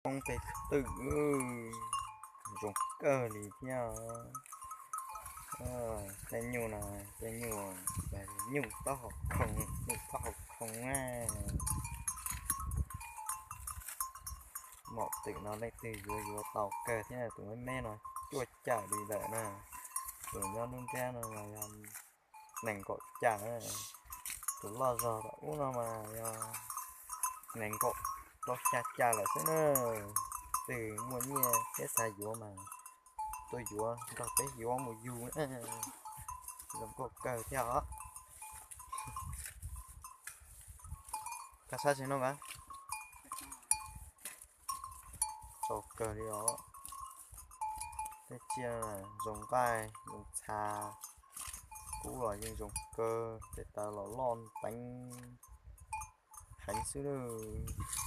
Poob tej twm, zoo kawg li thiab. Tej nyuj no, tej nyuj, nyuj taub hau khoo, nyuj taub hau khoo na. Maum twm no leej twg yuav yuav tau kawg thiab, tus me me no cuaj caum li lawm na. Tus nyob lub nrab no yog nees nkaum caum, tus loj zog tom ub no mas yog nees nkaum rau xya caum lawm xwb na. Twg muaj nyiaj thiab xav yuav mas tuaj yuav nrog peb yuav mus yug na. Zoo nkauj kawg thiab os. Koj saib tsis no a, txaus kawg li os. Tej tsiaj zoo nqaij zoo txha, kub los yeej zoo kawg, tej taw los loj nteev heev xwb lawm.